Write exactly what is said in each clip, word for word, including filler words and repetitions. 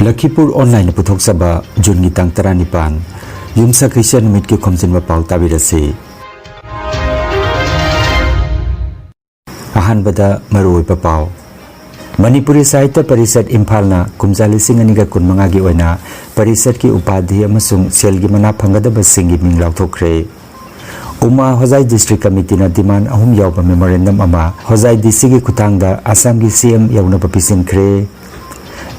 ꯂꯈꯤꯄꯨꯔ ꯑꯣꯟꯂꯥꯏꯟꯅ ꯄꯨꯊꯣꯛꯆꯕ ꯖꯨꯟꯒꯤ ꯇꯥꯡ ꯇꯔꯥꯅꯤꯄꯥꯟ, ꯌꯨꯝꯁꯀꯩꯁ ꯅꯨꯃꯤꯠꯀꯤ ꯈꯣꯝꯖꯤꯟꯕ ꯄꯥꯎ ꯇꯥꯕꯤꯔꯁꯤ꯫ ꯑꯍꯥꯟꯕꯗ ꯃꯔꯨꯑꯣꯏꯕ ꯄꯥꯎ꯫ ꯃꯅꯤꯄꯨꯔꯤ ꯁꯥꯍꯤꯇ꯭ꯌ ꯄꯔꯤꯁꯠ ꯏꯝꯐꯥꯜꯅ ꯀꯨꯝꯖꯥ ꯂꯤꯁꯤꯡ ꯑꯅꯤꯒ ꯀꯨꯟꯃꯉꯥꯒꯤ ꯑꯣꯏꯅ ꯄꯔꯤꯁꯠꯀꯤ ꯎꯄꯥꯙꯤ ꯑꯃꯁꯨꯡ ꯁꯦꯜꯒꯤ ꯃꯅꯥ ꯐꯪꯒꯗꯕꯁꯤꯡꯒꯤ ꯃꯤꯡ ꯂꯥꯎꯊꯣꯛꯈ꯭ꯔꯦ꯫ ꯎꯃꯥ ꯍꯣꯖꯥꯏ ꯗꯤꯁꯇ꯭ꯔꯤꯛ ꯀꯃꯤꯇꯤꯅ ꯗꯤꯃꯥꯟ ꯑꯍꯨꯝ ꯌꯥꯎꯕ ꯃꯦꯃꯣꯔꯦꯟꯗꯝ ꯑꯃ ꯍꯣꯖꯥꯏ ꯗꯤ ꯁꯤꯒꯤ ꯈꯨꯠꯊꯥꯡꯗ ꯑꯁꯥꯝꯒꯤ ꯁꯤ ꯑꯦꯝ ꯌꯧꯅꯕ ꯄꯤꯁꯤꯟꯈ꯭ꯔꯦ꯫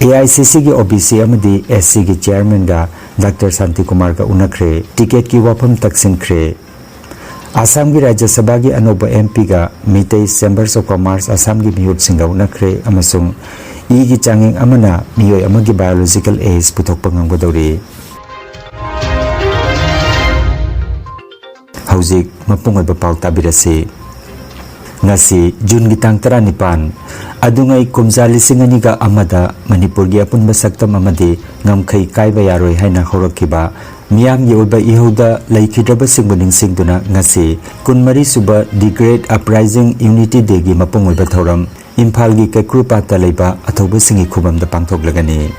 ꯑꯦ ꯑꯥꯏ ꯁꯤ ꯁꯤꯒꯤ ꯑꯣ ꯕꯤ ꯁꯤ ꯑꯃꯗꯤ ꯑꯦꯁ ꯁꯤꯒꯤ ꯆꯤꯌꯥꯔꯃꯦꯟꯒ ꯗꯥꯛꯇꯔ ꯁꯥꯟꯇꯤꯀꯨꯃꯥꯔꯒ ꯎꯅꯈ꯭ꯔꯦ꯫ ꯇꯤꯀꯦꯠꯀꯤ ꯋꯥꯐꯝ ꯇꯛꯁꯤꯟꯈ꯭ꯔꯦ꯫ ꯑꯁꯥꯝꯒꯤ ꯔꯥꯖ꯭ꯌ ꯁꯚꯥꯒꯤ ꯑꯅꯧꯕ ꯑꯦꯝ ꯄꯤꯒ ꯃꯤꯇꯩ ꯆꯦꯝꯕꯔꯁ ꯑꯣꯐ ꯀꯃꯔꯁ ꯑꯁꯥꯝꯒꯤ ꯃꯤꯍꯨꯠꯁꯤꯡꯒ ꯎꯅꯈ꯭ꯔꯦ ꯑꯃꯁꯨꯡ ꯏꯒꯤ ꯆꯥꯡꯌꯦꯡ ꯑꯃꯅ ꯃꯤꯑꯣꯏ ꯑꯃꯒꯤ ꯕꯥꯏꯑꯣꯂꯣꯖꯤꯀꯦꯜ ꯑꯦꯖ ꯄꯨꯊꯣꯛꯄ ꯉꯝꯒꯗꯧꯔꯤ꯫ ꯍꯧꯖꯤꯛ ꯃꯄꯨꯡ ꯑꯣꯏꯕ ꯄꯥꯎ ꯇꯥꯕꯤꯔꯁꯤ꯫ ꯉꯁꯤ ꯖꯨꯟꯒꯤ ꯇꯥꯡ ꯇꯔꯥꯅꯤꯄꯥꯟ, ꯑꯗꯨꯉꯩ ꯀꯨꯝꯖꯥ ꯂꯤꯁꯤꯡ ꯑꯅꯤꯒ ꯑꯃꯗ ꯃꯅꯤꯄꯨꯔꯒꯤ ꯑꯄꯨꯟꯕ ꯁꯛꯇꯝ ꯑꯃꯗꯤ ꯉꯝꯈꯩ ꯀꯥꯏꯕ ꯌꯥꯔꯣꯏ ꯍꯥꯏꯅ ꯍꯧꯔꯛꯈꯤꯕ ꯃꯤꯌꯥꯝꯒꯤ ꯑꯣꯏꯕ ꯏꯍꯧꯗ ꯂꯩꯈꯤꯗ꯭ꯔꯕꯁꯤꯡꯕꯨ ꯅꯤꯡꯁꯤꯡꯗꯨꯅ ꯉꯁꯤ ꯀꯨꯟꯃꯔꯤ ꯁꯨꯕ The Great Uprising Unity Dayꯒꯤ ꯃꯄꯨꯡ ꯑꯣꯏꯕ ꯊꯧꯔꯝ ꯏꯝꯐꯥꯜꯒꯤ ꯀꯩꯀ꯭ꯔꯨꯄꯥꯠꯇ ꯂꯩꯕ ꯑꯊꯧꯕꯁꯤꯡꯒꯤ ꯈꯨꯕꯝꯗ ꯄꯥꯡꯊꯣꯛꯂꯒꯅꯤ꯫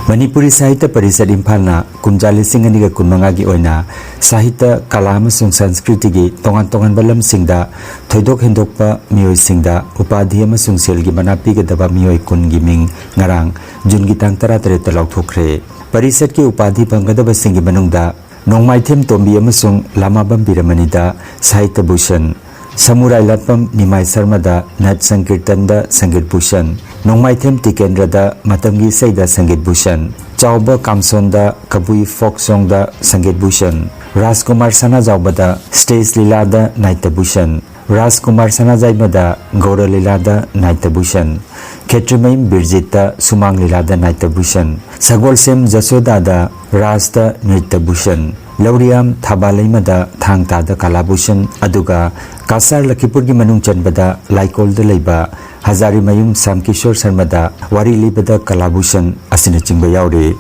ꯃꯅꯤꯄꯨꯔꯤ ꯁꯥꯍꯤꯇ꯭ꯌ ꯄꯔꯤꯁꯠ ꯏꯝꯐꯥꯜꯅ ꯀꯨꯝꯖꯥ ꯂꯤꯁꯤꯡ ꯑꯅꯤꯒ ꯀꯨꯟꯃꯉꯥꯒꯤ ꯑꯣꯏꯅ ꯁꯥꯍꯤꯇ꯭ꯌ, ꯀꯂꯥ ꯑꯃꯁꯨꯡ ꯁꯪꯁꯀ꯭ꯔꯤꯇꯤꯒꯤ ꯇꯣꯉꯥꯟ ꯇꯣꯉꯥꯟꯕ ꯂꯝꯁꯤꯡꯗ ꯊꯣꯏꯗꯣꯛ ꯍꯦꯟꯗꯣꯛꯄ ꯃꯤꯑꯣꯏꯁꯤꯡꯗ ꯎꯄꯥꯙꯤ ꯑꯃꯁꯨꯡ ꯁꯦꯜꯒꯤ ꯃꯅꯥ ꯄꯤꯒꯗꯕ ꯃꯤꯑꯣꯏ ꯀꯨꯟꯒꯤ ꯃꯤꯡ ꯉꯔꯥꯡ ꯖꯨꯟꯒꯤ ꯇꯥꯡ ꯇꯔꯥꯇꯔꯦꯠꯇ ꯂꯥꯎꯊꯣꯛꯈ꯭ꯔꯦ꯫ ꯄꯔꯤꯁꯠꯀꯤ ꯎꯄꯥꯙꯤ ꯐꯪꯒꯗꯕꯁꯤꯡꯒꯤ ꯃꯅꯨꯡꯗ ꯅꯣꯡꯃꯥꯏꯊꯦꯝ ꯇꯣꯝꯕꯤ ꯑꯃꯁꯨꯡ ꯂꯥꯃꯥꯕꯝ ꯕꯤꯔꯃꯅꯤꯗ ꯁꯥꯍꯤꯇ꯭ꯌ ꯚꯨꯁꯟ, ꯁꯃꯨꯔꯥꯏ ꯂꯥꯠꯄꯝ ꯅꯤꯃꯥꯏ ꯁꯔꯃꯗ ꯅꯠ ꯁꯪꯀꯤꯔꯇꯟꯗ ꯁꯪꯒꯤꯠ ꯚꯨꯁꯟ, ꯅꯣꯡꯃꯥꯏꯊꯦꯝ ꯇꯤꯀꯦꯟꯗ꯭ꯔꯗ ꯃꯇꯝꯒꯤ ꯏꯁꯩꯗ ꯁꯪꯒꯤꯠ ꯚꯨꯁꯟ, ꯆꯥꯎꯕ ꯀꯥꯝꯁꯣꯟꯗ ꯀꯕꯨꯏ ꯐꯣꯛ ꯁꯣꯡꯗ ꯁꯪꯒꯤꯠ ꯚꯨꯁꯟ, ꯔꯥꯖꯀꯨꯃꯥꯔ ꯁꯅꯥꯖꯥꯎꯕꯗ ꯁ꯭ꯇꯦꯖ ꯂꯤꯂꯥꯗ ꯅꯥꯏꯇ꯭ꯌ ꯚꯨꯁꯟ, ꯔꯥꯖꯀꯨꯃꯥꯔ ꯁꯅꯥꯖꯥꯏꯕꯗ ꯒꯧꯔ ꯂꯤꯂꯥꯗ ꯅꯥꯏꯇ꯭ꯌ ꯚꯨꯁꯟ, ꯈꯦꯇ꯭ꯔꯤꯃꯌꯨꯝ ꯕꯤꯔꯖꯤꯠꯇ ꯁꯨꯃꯥꯡ ꯂꯤꯂꯥꯗ ꯅꯥꯏꯇ꯭ꯌ ꯚꯨꯁꯟ, ꯁꯒꯣꯜꯁꯦꯝ ꯖꯁꯣꯗꯥꯗ ꯔꯥꯁꯇ ꯅ꯭ꯔꯤꯇ꯭ꯌ ꯚꯨꯁꯟ, ꯂꯧꯔꯤꯌꯥꯝ ꯊꯕꯥꯂꯩꯃꯗ ꯊꯥꯡ ꯇꯥꯗ ꯀꯂꯥ ꯚꯨꯁꯟ, ꯑꯗꯨꯒ ꯀꯁꯥꯔ ꯂꯈꯤꯄꯨꯔꯒꯤ ꯃꯅꯨꯡ ꯆꯟꯕꯗ ꯂꯥꯏꯀꯣꯜꯗ ꯂꯩꯕ ꯍꯖꯥꯔꯤꯃꯌꯨꯝ ꯁ꯭ꯌꯥꯝ ꯀꯤꯁꯣꯔ ꯁꯔꯃꯗ ꯋꯥꯔꯤ ꯂꯤꯕꯗ ꯀꯂꯥ ꯚꯨꯁꯟ ꯑꯁꯤꯅꯆꯤꯡꯕ ꯌꯥꯎꯔꯤ꯫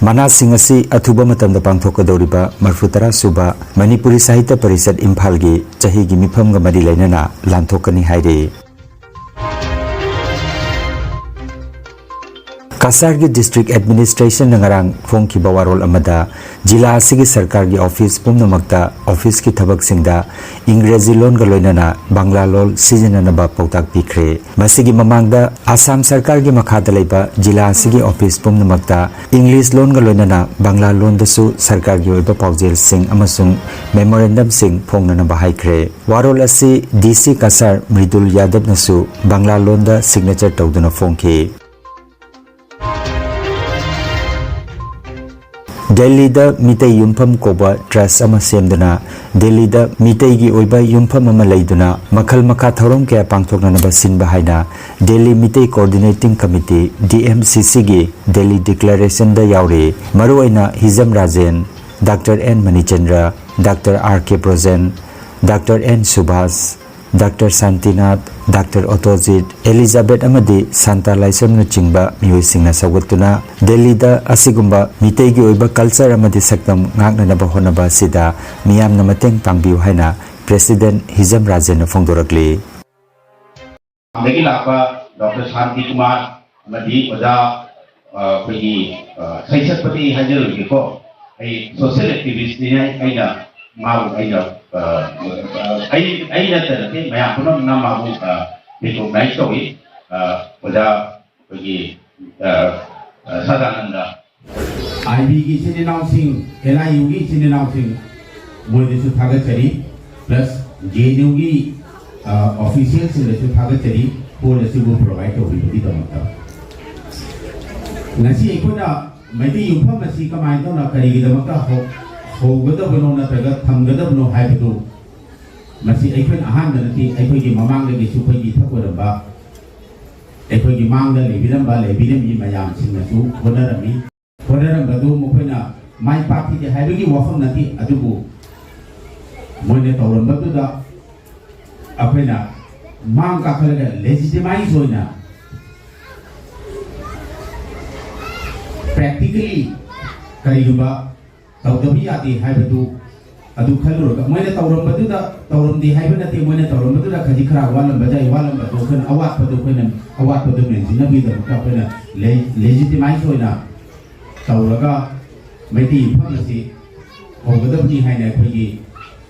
ꯃꯅꯥꯁꯤꯡ ꯑꯁꯤ ꯑꯊꯨꯕ ꯃꯇꯝꯗ ꯄꯥꯡꯊꯣꯛꯀꯗꯧꯔꯤꯕ ꯃꯔꯐꯨ ꯇꯔꯥ ꯁꯨꯕ ꯃꯅꯤꯄꯨꯔꯤ ꯁꯥꯍꯤꯇ꯭ꯌ ꯄꯔꯤꯁꯠ ꯏꯝꯐꯥꯜꯒꯤ ꯆꯍꯤꯒꯤ ꯃꯤꯐꯝꯒ ꯃꯔꯤ ꯂꯩꯅꯅ ꯂꯥꯟꯊꯣꯛꯀꯅꯤ ꯍꯥꯏꯔꯤ꯫ ꯀꯁꯥꯔꯒꯤ ꯗꯤꯁꯇ꯭ꯔꯤꯛ ꯑꯦꯗꯃꯤꯅꯤꯁꯇ꯭ꯔꯦꯁꯟꯅ ꯉꯔꯥꯡ ꯐꯣꯡꯈꯤꯕ ꯋꯥꯔꯣꯜ ꯑꯃꯗ, ꯖꯤꯂꯥ ꯑꯁꯤꯒꯤ ꯁꯔꯀꯥꯔꯒꯤ ꯑꯣꯐꯤꯁ ꯄꯨꯝꯅꯃꯛꯇ ꯑꯣꯐꯤꯁꯀꯤ ꯊꯕꯛꯁꯤꯡꯗ ꯏꯪꯒ꯭ꯔꯦꯖꯤ ꯂꯣꯟꯒ ꯂꯣꯏꯅꯅ ꯕꯪꯂꯥ ꯂꯣꯜ ꯁꯤꯖꯤꯟꯅꯅꯕ ꯄꯥꯎꯇꯥꯛ ꯄꯤꯈ꯭ꯔꯦ꯫ ꯃꯁꯤꯒꯤ ꯃꯃꯥꯡꯗ ꯑꯁꯥꯝ ꯁꯔꯀꯥꯔꯒꯤ ꯃꯈꯥꯗ ꯂꯩꯕ ꯖꯤꯂꯥ ꯑꯁꯤꯒꯤ ꯑꯣꯐꯤꯁ ꯄꯨꯝꯅꯃꯛꯇ ꯏꯪꯂꯤꯁ ꯂꯣꯟꯒ ꯂꯣꯏꯅꯅ ꯕꯪꯂꯥ ꯂꯣꯟꯗꯁꯨ ꯁꯔꯀꯥꯔꯒꯤ ꯑꯣꯏꯕ ꯄꯥꯎꯖꯦꯜꯁꯤꯡ ꯑꯃꯁꯨꯡ ꯃꯦꯃꯣꯔꯦꯟꯗꯝꯁꯤꯡ ꯐꯣꯡꯅꯅꯕ ꯍꯥꯏꯈ꯭ꯔꯦ꯫ ꯋꯥꯔꯣꯜ ꯑꯁꯤ ꯗꯤ ꯁꯤ ꯀꯁꯥꯔ ꯃ꯭ꯔꯤꯗꯨꯜ ꯌꯥꯗꯕꯅꯁꯨ ꯕꯪꯂꯥ ꯂꯣꯟꯗ ꯁꯤꯒꯅꯦꯆꯔ ꯇꯧꯗꯨꯅ ꯐꯣꯡꯈꯤ꯫ ꯗꯦꯜꯂꯤꯗ ꯃꯤꯇꯩ ꯌꯨꯝꯐꯝ ꯀꯧꯕ ꯇ꯭ꯔꯁ ꯑꯃ ꯁꯦꯝꯗꯨꯅ, ꯗꯦꯜꯂꯤꯗ ꯃꯤꯇꯩꯒꯤ ꯑꯣꯏꯕ ꯌꯨꯝꯐꯝ ꯑꯃ ꯂꯩꯗꯨꯅ, ꯃꯈꯜ ꯃꯈꯥ ꯊꯧꯔꯝ ꯀꯌꯥ ꯄꯥꯡꯊꯣꯛꯅꯅꯕ ꯁꯤꯟꯕ ꯍꯥꯏꯅ Delhi Meitei coordinating committee, D M C ꯁꯤꯒꯤ ꯗꯦꯜꯂꯤ ꯗꯤꯀ꯭ꯂꯥꯔꯦꯁꯟꯗ ꯌꯥꯎꯔꯤ꯫ ꯃꯔꯨꯑꯣꯏꯅ Hijam Rajen, doctor N Manichandra, doctor R K Brojen, doctor N Subhas, doctor Shantinath, doctor Otojit, Elizabeth ꯑꯃꯗꯤ ꯁꯥꯟꯇꯥ ꯂꯥꯏꯁ꯭ꯔꯝꯅꯆꯤꯡꯕ ꯃꯤꯑꯣꯏꯁꯤꯡꯅ ꯁꯧꯒꯠꯇꯨꯅ ꯗꯦꯜꯂꯤꯗ ꯑꯁꯤꯒꯨꯝꯕ ꯃꯤꯇꯩꯒꯤ ꯑꯣꯏꯕ ꯀꯜꯆꯔ ꯑꯃꯗꯤ ꯁꯛꯇꯝ ꯉꯥꯛꯅꯅꯕ ꯍꯣꯠꯅꯕ ꯑꯁꯤꯗ ꯃꯤꯌꯥꯝꯅ ꯃꯇꯦꯡ ꯄꯥꯡꯕꯤꯌꯨ ꯍꯥꯏꯅ ꯄ꯭ꯔꯦꯁꯤꯗꯦꯟꯠ ꯍꯤꯖꯝ ꯔꯥꯖꯦꯟꯅ ꯐꯣꯡꯗꯣꯔꯛꯂꯤ꯫ ꯑꯗꯒꯤ ꯂꯥꯛꯄ ꯗꯣꯛꯇꯔ ꯁꯥꯟꯇꯤ ꯀꯨꯃꯥꯔ ꯑꯃꯗꯤ ꯑꯣꯖꯥ, ꯑ, ꯑꯩꯈꯣꯏꯒꯤ, ꯑ, ꯁꯩꯁꯛꯄꯗꯤ ꯍꯥꯏꯖꯔꯣꯏꯒꯦꯀꯣ, ꯑꯩ ꯁꯣꯁꯤꯌꯦꯜ ꯑꯦꯛꯇꯤꯚꯤꯁ꯭ꯠꯅꯤꯅꯦ꯫ ꯑꯩꯅ ꯃꯥꯕꯨ, ꯑꯩꯅ, ꯑ, ꯑ, ꯑꯩ, ꯑꯩ ꯅꯠꯇ ꯅꯠꯇꯦ, ꯃꯌꯥꯝ ꯄꯨꯝꯅꯃꯛꯅ ꯃꯥꯕꯨ, ꯑ, ꯔꯤꯀꯣꯛꯅꯥꯏꯖ ꯇꯧꯏ꯫ ꯑ, ꯑꯣꯖꯥ ꯑꯩꯈꯣꯏꯒꯤ, ꯑ, ꯑ, ꯁꯗꯥꯅꯟꯗ꯫ ꯑꯥꯏ ꯕꯤꯒꯤ ꯏꯆꯤꯟ ꯏꯅꯥꯎꯁꯤꯡ, ꯑꯦꯟ ꯑꯥꯏ ꯌꯨꯒꯤ ꯏꯆꯤꯟ ꯏꯅꯥꯎꯁꯤꯡ, ꯃꯣꯏꯗꯁꯨ ꯊꯥꯒꯠꯆꯔꯤ꯫ ꯄ꯭ꯂꯁ ꯖꯦ ꯑꯦꯟ ꯌꯨꯒꯤ, ꯑ, ꯑꯣꯐꯤꯁꯤꯌꯦꯜꯁꯤꯡꯗꯁꯨ ꯊꯥꯒꯠꯆꯔꯤ, ꯍꯣꯜ ꯑꯁꯤꯕꯨ ꯄ꯭ꯔꯣꯚꯥꯏꯗ ꯇꯧꯕꯤꯕꯒꯤꯗꯃꯛꯇ꯫ ꯉꯁꯤ ꯑꯩꯈꯣꯏꯅ ꯃꯩꯇꯩ ꯌꯨꯝꯐꯝ ꯑꯁꯤ ꯀꯃꯥꯏꯅ ꯇꯧꯅ, ꯀꯔꯤꯒꯤꯗꯃꯛꯇ ꯍꯧ-, ꯍꯧꯒꯗꯕꯅꯣ ꯅꯠꯇ꯭ꯔꯒ ꯊꯝꯒꯗꯕꯅꯣ ꯍꯥꯏꯕꯗꯨ, ꯃꯁꯤ ꯑꯩꯈꯣꯏꯅ ꯑꯍꯥꯟꯕ ꯅꯠꯇꯦ, ꯑꯩꯈꯣꯏꯒꯤ ꯃꯃꯥꯡꯗꯒꯤꯁꯨ ꯑꯩꯈꯣꯏꯒꯤ ꯏꯊꯛ ꯑꯣꯏꯔꯝꯕ, ꯑꯩꯈꯣꯏꯒꯤ ꯃꯥꯡꯗ ꯂꯩꯕꯤꯔꯝꯕ, ꯂꯩꯕꯤꯔꯝꯃꯤ ꯃꯌꯥꯝꯁꯤꯡꯅꯁꯨ ꯍꯣꯠꯅꯔꯝꯃꯤ꯫ ꯍꯣꯠꯅꯔꯝꯕꯗꯨ ꯃꯈꯣꯏꯅ ꯃꯥꯏ ꯄꯥꯛꯈꯤꯗꯦ ꯍꯥꯏꯕꯒꯤ ꯋꯥꯐꯝ ꯅꯠꯇꯦ, ꯑꯗꯨꯕꯨ ꯃꯣꯏꯅ ꯇꯧꯔꯝꯕꯗꯨꯗ ꯑꯩꯈꯣꯏꯅ ꯃꯥꯡ ꯀꯥꯈꯠꯂꯒ ꯂꯦꯖꯤꯇꯤꯃꯥꯏꯖ ꯑꯣꯏꯅ ꯄ꯭ꯔꯦꯛꯇꯤꯀꯦꯜꯂꯤ ꯀꯔꯤꯒꯨꯝꯕ ꯇꯧꯗꯕ ꯌꯥꯗꯦ ꯍꯥꯏꯕꯗꯨ ꯑꯗꯨ ꯈꯜꯂꯨꯔꯒ ꯃꯣꯏꯅ ꯇꯧꯔꯝꯕꯗꯨꯗ, ꯇꯧꯔꯝꯗꯦ ꯍꯥꯏꯕ ꯅꯠꯇꯦ, ꯃꯣꯏꯅ ꯇꯧꯔꯝꯕꯗꯨꯗ ꯈꯖꯤꯛ ꯈꯔ ꯋꯥꯠꯂꯝꯕ ꯌꯥꯏ, ꯋꯥꯠꯂꯝꯕꯗꯣ ꯑꯩꯈꯣꯏꯅ ꯑꯋꯥꯠꯄꯗꯣ ꯑꯩꯈꯣꯏꯅ ꯑꯋꯥꯠꯄꯗꯣ ꯃꯦꯟꯁꯤꯟꯅꯕꯒꯤꯗꯃꯛꯇ ꯑꯩꯈꯣꯏꯅ ꯂꯦꯖꯤꯇꯤꯃꯥꯏꯖ ꯑꯣꯏꯅ ꯇꯧꯔꯒ ꯃꯩꯇꯩ ꯏꯐꯝ ꯑꯁꯤ ꯍꯧꯒꯗꯕꯅꯤ ꯍꯥꯏꯅ ꯑꯩꯈꯣꯏꯒꯤ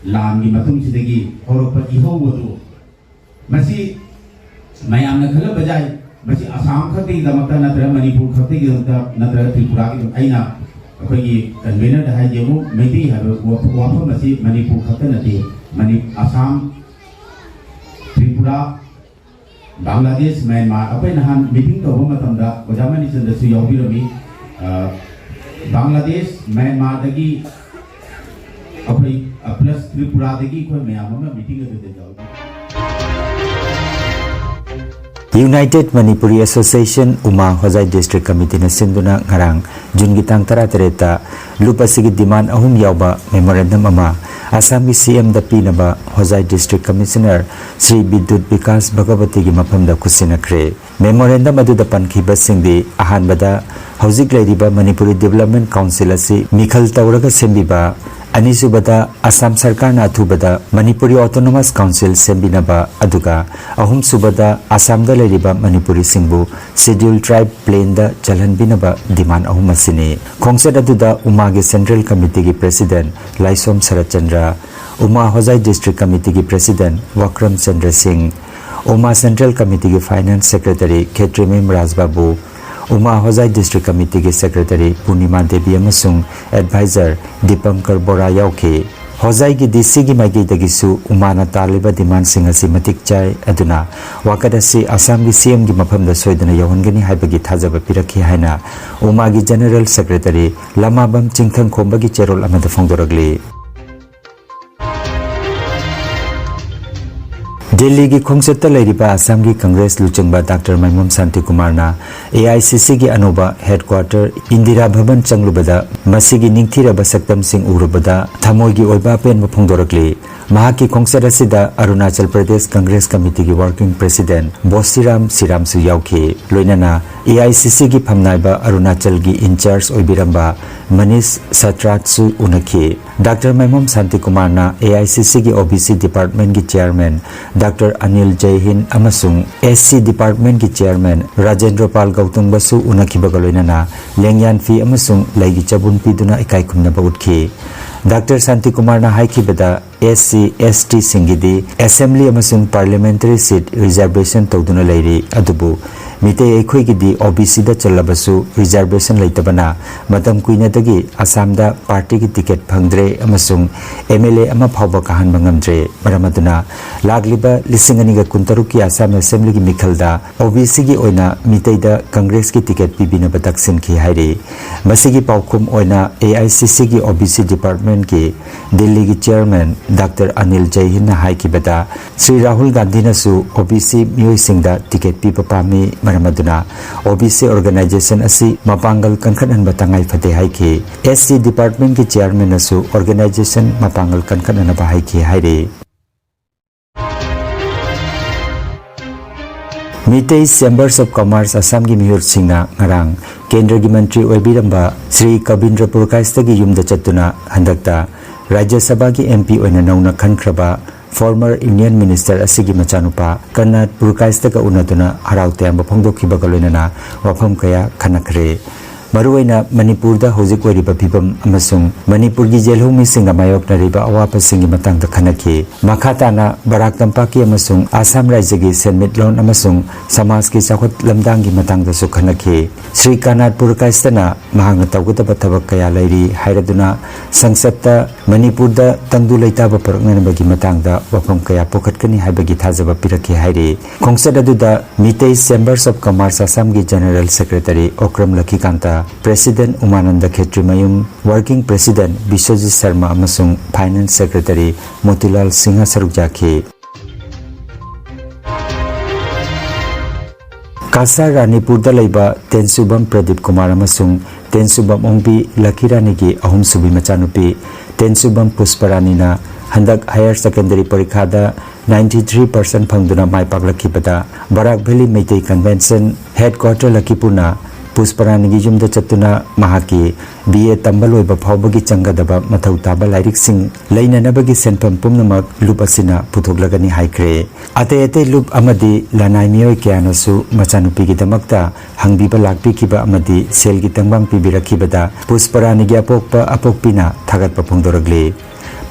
ꯂꯥꯟꯒꯤ ꯃꯇꯨꯡꯁꯤꯗꯒꯤ ꯍꯧꯔꯛꯄ ꯏꯍꯧ ꯑꯗꯨ ꯃꯁꯤ ꯃꯌꯥꯝꯅ ꯈꯜꯂꯝꯕ ꯌꯥꯏ, ꯃꯁꯤ ꯑꯁꯥꯝ ꯈꯛꯇꯒꯤꯗꯃꯛꯇ ꯅꯠꯇ꯭ꯔꯒ ꯃꯅꯤꯄꯨꯔ ꯈꯛꯇꯒꯤꯗꯃꯛꯇ ꯅꯠꯇ꯭ꯔꯒ ꯇ꯭ꯔꯤꯄꯨꯔꯥꯒꯤꯗꯃꯛꯇ꯫ ꯑꯩꯅ ꯑꯩꯈꯣꯏꯒꯤ ꯀꯟꯚꯦꯅꯔꯗ ꯍꯥꯏꯖꯕꯨ ꯃꯩꯇꯩ ꯍꯥꯏꯕ ꯋꯥ-, ꯋꯥꯐꯝ ꯑꯁꯤ ꯃꯅꯤꯄꯨꯔ ꯈꯛꯇ ꯅꯠꯇꯦ, ꯃꯅꯤ-, ꯑꯁꯥꯝ, ꯇ꯭ꯔꯤꯄꯨꯔꯥ, ꯕꯪꯒ꯭ꯂꯥꯗꯦꯁ, ꯃ꯭ꯌꯥꯟꯃꯥꯔ, ꯑꯩꯈꯣꯏ ꯅꯍꯥꯟ ꯃꯤꯇꯤꯡ ꯇꯧꯕ ꯃꯇꯝꯗ ꯑꯣꯖꯥ ꯃꯅꯤꯆꯟꯗ꯭ꯔꯁꯨ ꯌꯥꯎꯕꯤꯔꯝꯃꯤ꯫ ꯑ, ꯕꯪꯒ꯭ꯂꯥꯗꯦꯁ, ꯃ꯭ꯌꯥꯟꯃꯥꯔꯗꯒꯤ ꯑꯩꯈꯣꯏ, ꯑ, ꯄ꯭ꯂꯁ ꯇ꯭ꯔꯤꯄꯨꯔꯥꯗꯒꯤ ꯑꯩꯈꯣꯏ ꯃꯌꯥꯝ ꯑꯃ ꯃꯤꯇꯤꯡ ꯑꯗꯨꯗ ꯌꯥꯎꯏ꯫ United Manipuri Association, ꯎꯃꯥ ꯍꯣꯖꯥꯏ District Committeeꯅ ꯁꯤꯟꯗꯨꯅ ꯉꯔꯥꯡ ꯖꯨꯟꯒꯤ ꯇꯥꯡ ꯇꯔꯥꯇꯔꯦꯠꯇ ꯂꯨꯞ ꯑꯁꯤꯒꯤ demand ꯑꯍꯨꯝ ꯌꯥꯎꯕ memorandum ꯑꯃ ꯑꯁꯥꯝꯒꯤ CMꯗ ꯄꯤꯅꯕ ꯍꯣꯖꯥꯏ District Commissioner ꯁ꯭ꯔꯤ ꯕꯤꯗ꯭ꯌꯨꯠ ꯕꯤꯀꯥꯁ ꯚꯒꯕꯇꯤꯒꯤ ꯃꯐꯝꯗ ꯈꯨꯠꯁꯤꯟꯅꯈ꯭ꯔꯦ꯫ Memorandum ꯑꯗꯨꯗ ꯄꯟꯈꯤꯕꯁꯤꯡꯗꯤ, ꯑꯍꯥꯟꯕꯗ, ꯍꯧꯖꯤꯛ ꯂꯩꯔꯤꯕ ꯃꯅꯤꯄꯨꯔꯤ Development Council ꯑꯁꯤ ꯃꯤꯈꯜ ꯇꯧꯔꯒ ꯁꯦꯝꯕꯤꯕ, ꯑꯅꯤꯁꯨꯕꯗ, ꯑꯁꯥꯝ ꯁꯔꯀꯥꯔꯅ ꯑꯊꯨꯕꯗ ꯃꯅꯤꯄꯨꯔꯤ Autonomous Council ꯁꯦꯝꯕꯤꯅꯕ, ꯑꯗꯨꯒ ꯑꯍꯨꯝꯁꯨꯕꯗ, ꯑꯁꯥꯝꯗ ꯂꯩꯔꯤꯕ ꯃꯅꯤꯄꯨꯔꯤꯁꯤꯡꯕꯨ Scheduled Tribe Plainꯗ ꯆꯜꯍꯟꯕꯤꯅꯕ demand ꯑꯍꯨꯝ ꯑꯁꯤꯅꯤ꯫ ꯈꯣꯡꯆꯠ ꯑꯗꯨꯗ ꯎꯃꯥꯒꯤ Central Committeeꯒꯤ President ꯂꯥꯏꯁꯣꯝ ꯁꯔꯠꯆꯟꯗ꯭ꯔ, ꯎꯃꯥ ꯍꯣꯖꯥꯏ District Committeeꯒꯤ President ꯋꯥꯀ꯭ꯔꯝ ꯆꯟꯗ꯭ꯔ ꯁꯤꯡ, ꯎꯃꯥ Central Committeeꯒꯤ Finance Secretary ꯈꯦꯇ꯭ꯔꯤꯃꯌꯨꯝ ꯔꯥꯖꯕꯥꯕꯨ, ꯎꯃꯥ ꯍꯣꯖꯥꯏ District Committeeꯒꯤ Secretary ꯄꯨꯔꯅꯤꯃꯥ ꯗꯦꯕꯤ ꯑꯃꯁꯨꯡ Advisor ꯗꯤꯄꯪꯀꯔ ꯕꯣꯔꯥ ꯌꯥꯎꯈꯤ꯫ ꯍꯣꯖꯥꯏꯒꯤ DCꯒꯤ ꯃꯥꯏꯀꯩꯗꯒꯤꯁꯨ ꯎꯃꯥꯅ ꯇꯥꯜꯂꯤꯕ demandꯁꯤꯡ ꯑꯁꯤ ꯃꯇꯤꯛ ꯆꯥꯏ, ꯑꯗꯨꯅ ꯋꯥꯀꯠ ꯑꯁꯤ ꯑꯁꯥꯝꯒꯤ CMꯒꯤ ꯃꯐꯝꯗ ꯁꯣꯏꯗꯅ ꯌꯧꯍꯟꯒꯅꯤ ꯍꯥꯏꯕꯒꯤ ꯊꯥꯖꯕ ꯄꯤꯔꯛꯈꯤ ꯍꯥꯏꯅ ꯎꯃꯥꯒꯤ General Secretary ꯂꯃꯥꯕꯝ ꯆꯤꯡꯊꯪꯈꯣꯝꯕꯒꯤ ꯆꯦꯔꯣꯜ ꯑꯃꯗ ꯐꯣꯡꯗꯣꯔꯛꯂꯤ꯫ ꯗꯤꯜꯂꯤꯒꯤ ꯈꯣꯡꯆꯠꯇ ꯂꯩꯔꯤꯕ ꯑꯁꯥꯝꯒꯤ Congress ꯂꯨꯆꯤꯡꯕ Doctor ꯃꯥꯏꯃꯣꯝ ꯁꯥꯟꯇꯤꯀꯨꯃꯥꯔꯅ AICCꯒꯤ ꯑꯅꯧꯕ headquarter ꯏꯟꯗꯤꯔꯥ ꯚꯕꯟ ꯆꯪꯂꯨꯕꯗ ꯃꯁꯤꯒꯤ ꯅꯤꯡꯊꯤꯔꯕ ꯁꯛꯇꯝꯁꯤꯡ ꯎꯔꯨꯕꯗ ꯊꯃꯣꯏꯒꯤ ꯑꯣꯏꯕ ꯑꯄꯦꯟꯕ ꯐꯣꯡꯗꯣꯔꯛꯂꯤ꯫ ꯃꯍꯥꯛꯀꯤ ꯈꯣꯡꯆꯠ ꯑꯁꯤꯗ ꯑꯔꯨꯅꯥꯆꯜ ꯄ꯭ꯔꯗꯦꯁ ꯀꯪꯒ꯭ꯔꯦꯁ ꯀꯃꯤꯇꯤꯒꯤ ꯋꯥꯔꯀꯤꯡ ꯄ꯭ꯔꯦꯁꯤꯗꯦꯟꯠ ꯕꯣꯁꯤꯔꯥꯝ ꯁꯤꯔꯥꯝꯁꯨ ꯌꯥꯎꯈꯤ꯫ ꯂꯣꯏꯅꯅ ꯑꯦ ꯑꯥꯏ ꯁꯤ ꯁꯤꯒꯤ ꯐꯝꯅꯥꯏꯕ ꯑꯔꯨꯅꯥꯆꯜꯒꯤ in-charge ꯑꯣꯏꯕꯤꯔꯝꯕ Manish ꯁꯇ꯭ꯔꯥꯠꯁꯨ ꯎꯅꯈꯤ꯫ Doctor ꯃꯥꯏꯃꯣꯝ ꯁꯥꯟꯇꯤꯀꯨꯃꯥꯔꯅ A I C ꯁꯤꯒꯤ ꯑꯣ B C ꯗꯤꯄꯥꯔꯠꯃꯦꯟꯠꯀꯤ chairman doctor Anil ꯖꯩꯍꯤꯟ ꯑꯃꯁꯨꯡ ꯑꯦꯁ ꯁꯤ ꯗꯤꯄꯥꯔꯠꯃꯦꯟꯠꯀꯤ ꯆꯤꯌꯥꯔꯃꯦꯟ ꯔꯥꯖꯦꯟꯗ꯭ꯔꯣꯄꯥꯜ ꯒꯧꯇꯝꯕꯁꯨ ꯎꯅꯈꯤꯕꯒ ꯂꯣꯏꯅꯅ ꯂꯦꯡꯌꯥꯟ ꯐꯤ ꯑꯃꯁꯨꯡ ꯂꯩꯒꯤ ꯆꯕꯨꯟ ꯄꯤꯗꯨꯅ ꯏꯀꯥꯏ ꯈꯨꯝꯅꯕ ꯎꯠꯈꯤ꯫ ꯗꯥꯛꯇꯔ ꯁꯥꯟꯇꯤꯀꯨꯃꯥꯔꯅ ꯍꯥꯏꯈꯤꯕꯗ, ꯑꯦꯁ ꯁꯤ, ꯑꯦꯁ ꯇꯤꯁꯤꯡꯒꯤꯗꯤ ꯑꯦꯁꯦꯝꯕ꯭ꯂꯤ ꯑꯃꯁꯨꯡ ꯄꯥꯔꯂꯤꯌꯥꯃꯦꯟꯇꯔꯤ ꯁꯤꯠ ꯔꯤꯖꯥꯔꯕꯦꯁꯟ ꯇꯧꯗꯨꯅ ꯂꯩꯔꯤ, ꯑꯗꯨꯕꯨ ꯃꯤꯇꯩ ꯑꯩꯈꯣꯏꯒꯤꯗꯤ ꯑꯣ ꯕꯤ ꯁꯤꯗ ꯆꯜꯂꯕꯁꯨ ꯔꯤꯖꯥꯔꯕꯦꯁꯟ ꯂꯩꯇꯕꯅ ꯃꯇꯝ ꯀꯨꯏꯅꯗꯒꯤ ꯑꯁꯥꯝꯗ ꯄꯥꯔꯇꯤꯒꯤ ꯇꯤꯀꯦꯠ ꯐꯪꯗ꯭ꯔꯦ ꯑꯃꯁꯨꯡ ꯑꯦꯝ ꯑꯦꯜ ꯑꯦ ꯑꯃ ꯐꯥꯎꯕ ꯀꯥꯍꯟꯕ ꯉꯝꯗ꯭ꯔꯦ꯫ ꯃꯔꯝ ꯑꯗꯨꯅ ꯂꯥꯛꯂꯤꯕ ꯂꯤꯁꯤꯡ ꯑꯅꯤꯒ ꯀꯨꯟꯇꯔꯨꯛꯀꯤ ꯑꯁꯥꯝ ꯑꯦꯁꯦꯝꯕ꯭ꯂꯤꯒꯤ ꯃꯤꯈꯜꯗ ꯑꯣ ꯕꯤ ꯁꯤꯒꯤ ꯑꯣꯏꯅ ꯃꯤꯇꯩꯗ ꯀꯪꯒ꯭ꯔꯦꯁꯀꯤ ꯇꯤꯀꯦꯠ ꯄꯤꯕꯤꯅꯕ ꯇꯛꯁꯤꯟꯈꯤ ꯍꯥꯏꯔꯤ꯫ ꯃꯁꯤꯒꯤ ꯄꯥꯎꯈꯨꯝ ꯑꯣꯏꯅ ꯑꯦ ꯑꯥꯏ ꯁꯤ ꯁꯤꯒꯤ ꯑꯣ ꯕꯤ ꯁꯤ ꯗꯤꯄꯥꯔꯠꯃꯦꯟꯠꯀꯤ ꯗꯤꯜꯂꯤꯒꯤ ꯆꯤꯌꯥꯔꯃꯦꯟ ꯗꯥꯛꯇꯔ ꯑꯅꯤꯜ ꯖꯩꯍꯤꯟꯅ ꯍꯥꯏꯈꯤꯕꯗ, ꯁ꯭ꯔꯤ ꯔꯥꯍꯨꯜ ꯒꯥꯟꯙꯤꯅꯁꯨ ꯑꯣ ꯕꯤ ꯁꯤ ꯃꯤꯑꯣꯏꯁꯤꯡꯗ ꯇꯤꯀꯦꯠ ꯄꯤꯕ ꯄꯥꯝꯃꯤ, ꯃꯔꯝ ꯑꯗꯨꯅ ꯑꯣ ꯕꯤ ꯁꯤ ꯑꯣꯔꯒꯅꯥꯏꯖꯦꯁꯟ ꯑꯁꯤ ꯃꯄꯥꯡꯒꯜ ꯀꯟꯈꯠꯍꯟꯕ ꯇꯉꯥꯏ ꯐꯗꯦ ꯍꯥꯏꯈꯤ꯫ ꯑꯦꯁ ꯁꯤ ꯗꯤꯄꯥꯔꯠꯃꯦꯟꯠꯀꯤ ꯆꯤꯌꯥꯔꯃꯦꯟꯅꯁꯨ ꯑꯣꯔꯒꯅꯥꯏꯖꯦꯁꯟ ꯃꯄꯥꯡꯒꯜ ꯀꯟꯈꯠꯅꯅꯕ ꯍꯥꯏꯈꯤ ꯍꯥꯏꯔꯤ꯫ ꯃꯤꯇꯩ ꯆꯦꯝꯕꯔꯁ ꯑꯣꯐ ꯀꯃꯔꯁ ꯑꯁꯥꯝꯒꯤ ꯃꯤꯍꯨꯠꯁꯤꯡꯅ ꯉꯔꯥꯡ ꯀꯦꯟꯗ꯭ꯔꯒꯤ ꯃꯟꯇ꯭ꯔꯤ ꯑꯣꯏꯕꯤꯔꯝꯕ ꯁ꯭ꯔꯤ ꯀꯕꯤꯟꯗ꯭ꯔ ꯄꯨꯔꯀꯥꯏꯁꯇꯒꯤ ꯌꯨꯝꯗ ꯆꯠꯇꯨꯅ ꯍꯟꯗꯛꯇ ꯔꯥꯖ꯭ꯌ ꯁꯚꯥꯒꯤ ꯑꯦꯝ ꯄꯤ ꯑꯣꯏꯅ ꯅꯧꯅ ꯈꯟꯈ꯭ꯔꯕ ꯐꯣꯔꯃꯔ ꯌꯨꯅꯤꯌꯟ ꯃꯤꯅꯤꯁꯇꯔ ꯑꯁꯤꯒꯤ ꯃꯆꯥꯅꯨꯄꯥ ꯀꯔꯅꯥꯠ ꯄꯨꯔꯀꯥꯏꯁꯇꯒ ꯎꯅꯗꯨꯅ ꯍꯔꯥꯎ ꯇꯌꯥꯝꯕ ꯐꯣꯡꯗꯣꯛꯈꯤꯕꯒ ꯂꯣꯏꯅꯅ ꯋꯥꯐꯝ ꯀꯌꯥ ꯈꯟꯅꯈ꯭ꯔꯦ꯫ ꯃꯔꯨꯑꯣꯏꯅ ꯃꯅꯤꯄꯨꯔꯗ ꯍꯧꯖꯤꯛ ꯑꯣꯏꯔꯤꯕ ꯐꯤꯕꯝ ꯑꯃꯁꯨꯡ ꯃꯅꯤꯄꯨꯔꯒꯤ ꯖꯦꯜꯍꯧꯃꯤꯁꯤꯡꯅ ꯃꯥꯌꯣꯛꯅꯔꯤꯕ ꯑꯋꯥꯕꯁꯤꯡꯒꯤ ꯃꯇꯥꯡꯗ ꯈꯟꯅꯈꯤ꯫ ꯃꯈꯥ ꯇꯥꯅ ꯕꯔꯥꯛ ꯇꯝꯄꯥꯛꯀꯤ ꯑꯃꯁꯨꯡ ꯑꯁꯥꯝ ꯔꯥꯖ꯭ꯌꯒꯤ ꯁꯦꯟꯃꯤꯠꯂꯣꯟ ꯑꯃꯁꯨꯡ ꯁꯃꯥꯖꯀꯤ ꯆꯥꯎꯈꯠ ꯂꯝꯗꯥꯡꯒꯤ ꯃꯇꯥꯡꯗꯁꯨ ꯈꯟꯅꯈꯤ꯫ ꯁ꯭ꯔꯤ ꯀꯔꯅꯥꯠ ꯄꯨꯔꯀꯥꯏꯁꯇꯅ ꯃꯍꯥꯛꯅ ꯇꯧꯒꯗꯕ ꯊꯕꯛ ꯀꯌꯥ ꯂꯩꯔꯤ ꯍꯥꯏꯔꯗꯨꯅ ꯁꯪꯁꯠꯇ ꯃꯅꯤꯄꯨꯔꯗ ꯇꯪꯗꯨ ꯂꯩꯇꯥꯕ ꯄꯨꯔꯛꯅꯅꯕꯒꯤ ꯃꯇꯥꯡꯗ ꯋꯥꯐꯝ ꯀꯌꯥ ꯄꯨꯈꯠꯀꯅꯤ ꯍꯥꯏꯕꯒꯤ ꯊꯥꯖꯕ ꯄꯤꯔꯛꯈꯤ ꯍꯥꯏꯔꯤ꯫ ꯈꯣꯡꯆꯠ ꯑꯗꯨꯗ ꯃꯤꯇꯩ ꯆꯦꯝꯕꯔꯁ ꯑꯣꯐ ꯀꯃꯔꯁ ꯑꯁꯥꯝꯒꯤ ꯖꯦꯅꯔꯦꯜ ꯁꯦꯀ꯭ꯔꯦꯇꯔꯤ ꯑꯣꯀ꯭ꯔꯝ ꯂꯈꯤꯀꯥꯟꯇ, ꯄ꯭ꯔꯦꯁꯤꯗꯦꯟꯠ ꯎꯃꯥꯅꯟꯗ ꯈꯦꯇ꯭ꯔꯤꯃꯌꯨꯝ, ꯋꯥꯔꯀꯤꯡ ꯄ꯭ꯔꯦꯁꯤꯗꯦꯟꯠ ꯕꯤꯁ꯭ꯋꯖꯤꯠ ꯁꯔꯃ ꯑꯃꯁꯨꯡ ꯐꯥꯏꯅꯥꯟꯁ ꯁꯦꯀ꯭ꯔꯦꯇꯔꯤ ꯃꯣꯇꯤꯂꯥꯜ ꯁꯤꯡꯍ ꯁꯔꯨꯛ ꯌꯥꯈꯤ꯫ ꯀꯁꯥꯔ ꯔꯥꯅꯤꯄꯨꯔꯗ ꯂꯩꯕ ꯇꯦꯟꯁꯨꯕꯝ ꯄ꯭ꯔꯗꯤꯞ ꯀꯨꯃꯥꯔ ꯑꯃꯁꯨꯡ ꯇꯦꯟꯁꯨꯕꯝ ꯑꯣꯡꯕꯤ ꯂꯀꯤ ꯔꯥꯅꯤꯒꯤ ꯑꯍꯨꯝꯁꯨꯕꯤ ꯃꯆꯥꯅꯨꯄꯤ ꯇꯦꯟꯁꯨꯕꯝ ꯄꯨꯁꯄ ꯔꯥꯅꯤꯅ ꯍꯟꯗꯛ ꯍꯥꯌꯔ ꯁꯦꯀꯦꯟꯗꯔꯤ ꯄꯔꯤꯈꯥꯗ ꯅꯥꯏꯟꯇꯤ ꯊ꯭ꯔꯤ ꯄꯥꯔꯁꯦꯟ ꯐꯪꯗꯨꯅ ꯃꯥꯏ ꯄꯥꯛꯂꯛꯈꯤꯕꯗ Barak valley Meitei convention headquarter ꯂꯈꯤꯄꯨꯔꯅ ꯄꯨꯁꯄꯔꯥꯅꯤꯒꯤ ꯌꯨꯝꯗ ꯆꯠꯇꯨꯅ ꯃꯍꯥꯛꯀꯤ ꯕꯤ ꯑꯦ ꯇꯝꯕ ꯂꯣꯏꯕ ꯐꯥꯎꯕꯒꯤ ꯆꯪꯒꯗꯕ ꯃꯊꯧ ꯇꯥꯕ ꯂꯥꯏꯔꯤꯛꯁꯤꯡ ꯂꯩꯅꯅꯕꯒꯤ ꯁꯦꯟꯐꯝ ꯄꯨꯝꯅꯃꯛ ꯂꯨꯞ ꯑꯁꯤꯅ ꯄꯨꯊꯣꯛꯂꯒꯅꯤ ꯍꯥꯏꯈ꯭ꯔꯦ꯫ ꯑꯇꯩ ꯑꯇꯩ ꯂꯨꯞ ꯑꯃꯗꯤ ꯂꯅꯥꯏ ꯃꯤꯑꯣꯏ ꯀꯌꯥꯅꯁꯨ ꯃꯆꯥꯅꯨꯄꯤꯒꯤꯗꯃꯛꯇ ꯍꯪꯕꯤꯕ ꯂꯥꯛꯄꯤꯈꯤꯕ ꯑꯃꯗꯤ ꯁꯦꯜꯒꯤ ꯇꯦꯡꯕꯥꯡ ꯄꯤꯕꯤꯔꯛꯈꯤꯕꯗ ꯄꯨꯁꯄꯔꯥꯅꯤꯒꯤ ꯑꯄꯣꯛꯄ ꯑꯄꯣꯛꯄꯤꯅ ꯊꯥꯒꯠꯄ ꯐꯣꯡꯗꯣꯔꯛꯂꯤ꯫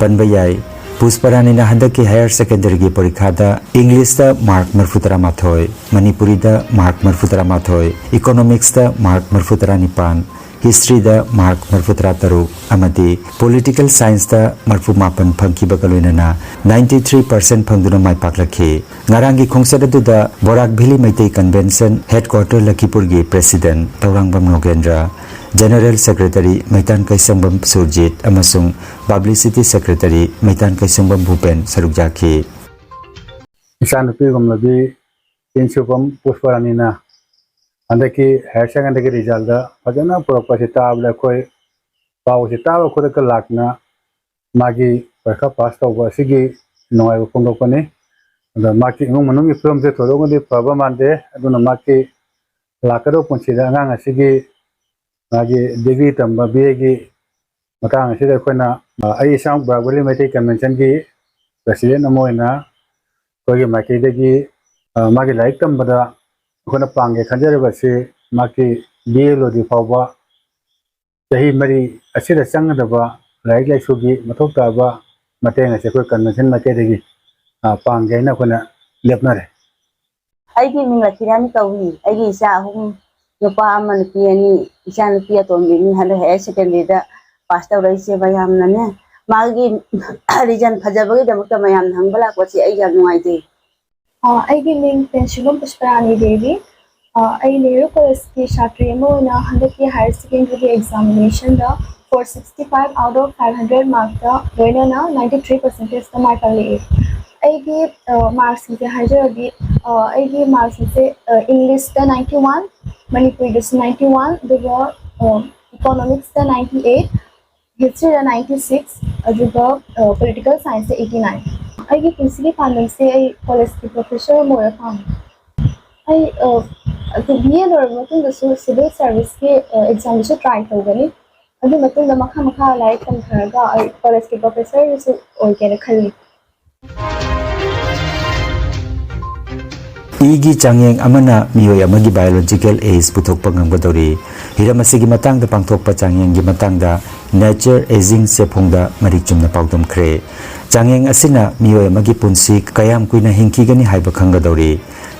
ꯄꯟꯕ ꯌꯥꯏ, ꯄꯨꯁꯄꯔꯥꯅꯤꯅ ꯍꯟꯗꯛꯀꯤ ꯍꯥꯌꯔ ꯁꯦꯀꯦꯟꯗꯔꯤꯒꯤ ꯄꯔꯤꯈꯥꯗ ꯏꯪꯂꯤꯁꯇ ꯃꯥꯔꯛ ꯃꯔꯤꯐꯨ ꯇꯔꯥ ꯃꯥꯊꯣꯏ, ꯃꯅꯤꯄꯨꯔꯤꯗ ꯃꯥꯔꯛ ꯃꯔꯤꯐꯨ ꯇꯔꯥ ꯃꯥꯊꯣꯏ, ꯏꯀꯣꯅꯣꯃꯤꯛꯁꯇ ꯃꯥꯔꯛ ꯃꯔꯤꯐꯨ ꯇꯔꯥ ꯅꯤꯄꯥꯟ, ꯍꯤꯁꯇ꯭ꯔꯤꯗ ꯃꯥꯔꯛ ꯃꯔꯤꯐꯨ ꯇꯔꯥ ꯇꯔꯨꯛ ꯑꯃꯗꯤ ꯄꯣꯂꯤꯇꯤꯀꯦꯜ ꯁꯥꯏꯟꯁꯇ ꯃꯔꯤꯐꯨ ꯃꯥꯄꯟ ꯐꯪꯈꯤꯕꯒ ꯂꯣꯏꯅꯅ ꯅꯥꯏꯟꯇꯤ ꯊ꯭ꯔꯤ ꯄꯥꯔꯁꯦꯟ ꯐꯪꯗꯨꯅ ꯃꯥꯏ ꯄꯥꯛꯂꯛꯈꯤ꯫ ꯉꯔꯥꯡꯒꯤ ꯈꯣꯡꯆꯠ ꯑꯗꯨꯗ Barak valley Meitei convention headquarter ꯂꯈꯤꯄꯨꯔꯒꯤ president Thourangbam Nogendra, general secretary Meitan Keisangbam Surjit ꯑꯃꯁꯨꯡ ꯄꯕ꯭ꯂꯤꯁꯤꯇꯤ ꯁꯦꯀ꯭ꯔꯦꯇꯔꯤ ꯃꯩꯇꯥꯟ ꯀꯩꯁꯪꯕꯝ ꯚꯨꯄꯦꯟ ꯁꯔꯨꯛ ꯌꯥꯈꯤ꯫ ꯏꯆꯥꯅꯨꯄꯤꯒꯨꯝꯂꯕꯤ ꯏꯟꯁꯨꯕꯝ ꯄꯨꯁꯄꯔꯥꯅꯤꯅ ꯍꯟꯗꯛꯀꯤ ꯍꯥꯌꯔ ꯁꯦꯀꯦꯟꯗꯔꯤꯒꯤ ꯔꯤꯖꯜꯗ ꯐꯖꯅ ꯄꯨꯔꯛꯄꯁꯤ ꯇꯥꯕꯗ ꯑꯩꯈꯣꯏ ꯄꯥꯎꯁꯤ ꯇꯥꯕ ꯈꯨꯗꯛꯇ ꯂꯥꯛꯇꯨꯅ ꯃꯥꯒꯤ ꯄꯔꯤꯈꯥ ꯄꯥꯁ ꯇꯧꯕ ꯑꯁꯤꯒꯤ ꯅꯨꯡꯉꯥꯏꯕ ꯐꯣꯡꯗꯣꯛꯄꯅꯤ꯫ ꯑꯗ ꯃꯍꯥꯛꯀꯤ ꯏꯃꯨꯡ ꯃꯅꯨꯡꯒꯤ ꯐꯤꯕꯝꯁꯦ ꯊꯣꯏꯗꯣꯛꯅꯗꯤ ꯐꯕ ꯃꯥꯟꯗꯦ꯫ ꯑꯗꯨꯅ ꯃꯍꯥꯛꯀꯤ ꯂꯥꯛꯀꯗꯧꯕ ꯄꯨꯟꯁꯤꯗ ꯑꯉꯥꯡ ꯑꯁꯤꯒꯤ ꯃꯥꯒꯤ ꯗꯤꯒ꯭ꯔꯤ ꯇꯝꯕ ꯕꯤ ꯑꯦꯒꯤ ꯃꯇꯥꯡ ꯑꯁꯤꯗ ꯑꯩꯈꯣꯏꯅ, ꯑ, ꯑꯩ ꯏꯁꯥꯃꯛ ꯕꯔꯥꯛ ꯚꯦꯂꯤ ꯃꯩꯇꯩ ꯀꯟꯚꯦꯟꯁꯟꯒꯤ ꯄ꯭ꯔꯦꯁꯤꯗꯦꯟꯠ ꯑꯃ ꯑꯣꯏꯅ ꯑꯩꯈꯣꯏꯒꯤ ꯃꯥꯏꯀꯩꯗꯒꯤ, ꯑ, ꯃꯥꯒꯤ ꯂꯥꯏꯔꯤꯛ ꯇꯝꯕꯗ ꯑꯩꯈꯣꯏꯅ ꯄꯥꯡꯒꯦ ꯈꯟꯖꯔꯤꯕ ꯑꯁꯤ ꯃꯍꯥꯛꯀꯤ ꯕꯤ ꯑꯦ ꯂꯣꯏꯗ꯭ꯔꯤ ꯐꯥꯎꯕ ꯆꯍꯤ ꯃꯔꯤ ꯑꯁꯤꯗ ꯆꯪꯒꯗꯕ ꯂꯥꯏꯔꯤꯛ ꯂꯥꯏꯁꯨꯒꯤ ꯃꯊꯧ ꯇꯥꯕ ꯃꯇꯦꯡ ꯑꯁꯤ ꯑꯩꯈꯣꯏ ꯀꯟꯚꯦꯟꯁꯟ ꯃꯥꯏꯀꯩꯗꯒꯤ, ꯑ, ꯄꯥꯡꯒꯦ ꯍꯥꯏꯅ ꯑꯩꯈꯣꯏꯅ ꯂꯦꯞꯅꯔꯦ꯫ ꯑꯩꯒꯤ ꯃꯤꯡ ꯂꯛꯀꯤꯔꯥꯅꯤ ꯀꯧꯏ꯫ ꯑꯩꯒꯤ ꯏꯆꯥ ꯑꯍꯨꯝ, ꯅꯨꯄꯥ ꯑꯃ, ꯅꯨꯄꯤ ꯑꯅꯤ, ꯏꯆꯥ ꯅꯨꯄꯤ ꯑꯇꯣꯝꯕꯤꯅꯤ ꯍꯟꯗꯛ ꯍꯥꯌꯔ ꯁꯦꯀꯦꯟꯗꯔꯤꯗ ꯄꯥꯁ ꯇꯧꯔꯛꯏꯁꯦ꯫ ꯃꯌꯥꯝꯅꯅꯦ, ꯃꯥꯒꯤ ꯔꯤꯖꯜ ꯐꯖꯕꯒꯤꯗꯃꯛꯇ ꯃꯌꯥꯝꯅ ꯍꯪꯕ ꯂꯥꯛꯄꯁꯦ ꯑꯩ ꯌꯥꯝ ꯅꯨꯡꯉꯥꯏꯖꯩ꯫ ꯑ, ꯑꯩꯒꯤ ꯃꯤꯡ ꯄꯦꯟꯁꯤꯂꯣꯝ ꯄꯨꯁꯄꯔꯥꯅꯤ ꯗꯦꯕꯤ꯫ ꯑ, ꯑꯩ ꯅꯦꯍꯔꯨ ꯀꯣꯂꯦꯖꯀꯤ ꯁꯥꯇ꯭ꯔꯤ ꯑꯃ ꯑꯣꯏꯅ ꯍꯟꯗꯛꯀꯤ ꯍꯥꯌꯔ ꯁꯦꯀꯦꯟꯗꯔꯤꯒꯤ ꯑꯦꯛꯖꯥꯃꯤꯅꯦꯁꯟꯗ four sixty five out of five hundred ꯃꯥꯔꯛꯇ ꯂꯣꯏꯅꯅ ninety three percentageꯇ ꯃꯥꯏ ꯄꯥꯛꯂꯛꯏ꯫ ꯑꯩꯒꯤ, ꯑ, ꯃꯥꯔꯛꯁꯤꯡꯁꯦ ꯍꯥꯏꯖꯔꯗꯤ, ꯑ, ꯑꯩꯒꯤ ꯃꯥꯔꯛꯁꯤꯡꯁꯦ, ꯑ, ꯏꯪꯂꯤꯁꯇ ninety one, ꯃꯅꯤꯄꯨꯔꯤꯗꯁꯨ ninety one, ꯑꯗꯨꯒ, ꯑ, ꯏꯀꯣꯅꯣꯃꯤꯛꯁꯇ ninety eight, ꯍꯤꯁꯇ꯭ꯔꯤꯗ ꯅꯥꯏꯟꯇꯤ ꯁꯤꯛꯁ, ꯑꯗꯨꯒ ꯄꯣꯂꯤꯇꯤꯀꯦꯜ ꯁꯥꯏꯟꯁꯇ ꯑꯩꯠꯇꯤ ꯅꯥꯏꯟ꯫ ꯑꯩꯒꯤ ꯄꯨꯟꯁꯤꯒꯤ ꯄꯥꯟꯗꯝꯁꯦ ꯑꯩ ꯀꯣꯂꯦꯖꯀꯤ ꯄ꯭ꯔꯣꯐꯦꯁꯔ ꯑꯃ ꯑꯣꯏꯔ ꯄꯥꯝꯃꯤ꯫ ꯑꯩ ꯕꯤ ꯑꯦ ꯂꯣꯏꯔꯕ ꯃꯇꯨꯡꯗꯁꯨ ꯁꯤꯚꯤꯜ ꯁꯥꯔꯚꯤꯁꯀꯤ ꯑꯦꯛꯖꯥꯝꯗꯁꯨ ꯇ꯭ꯔꯥꯏ ꯇꯧꯒꯅꯤ꯫ ꯑꯗꯨ ꯃꯇꯨꯡꯗ ꯃꯈꯥ ꯃꯈꯥ ꯂꯥꯏꯔꯤꯛ ꯇꯝꯊꯔꯒ ꯑꯩ ꯀꯣꯂꯦꯖꯀꯤ ꯄ꯭ꯔꯣꯐꯦꯁꯔꯁꯨ ꯑꯣꯏꯒꯦꯅ ꯈꯜꯂꯤ꯫ ꯏꯒꯤ ꯆꯥꯡꯌꯦꯡ ꯑꯃꯅ ꯃꯤꯑꯣꯏ ꯑꯃꯒꯤ biological age ꯄꯨꯊꯣꯛꯄ ꯉꯝꯒꯗꯧꯔꯤ꯫ ꯍꯤꯔꯝ ꯑꯁꯤꯒꯤ ꯃꯇꯥꯡꯗ ꯄꯥꯡꯊꯣꯛꯄ ꯆꯥꯡꯌꯦꯡꯒꯤ ꯃꯇꯥꯡꯗ Nature Aging ꯆꯦꯐꯣꯡꯗ ꯃꯔꯤꯛ ꯆꯨꯝꯅ ꯄꯥꯎꯗꯝꯈ꯭ꯔꯦ꯫ ꯆꯥꯡꯌꯦꯡ ꯑꯁꯤꯅ ꯃꯤꯑꯣꯏ ꯑꯃꯒꯤ ꯄꯨꯟꯁꯤ ꯀꯌꯥꯝ ꯀꯨꯏꯅ ꯍꯤꯡꯈꯤꯒꯅꯤ ꯍꯥꯏꯕ ꯈꯪꯒꯗꯧꯔꯤ꯫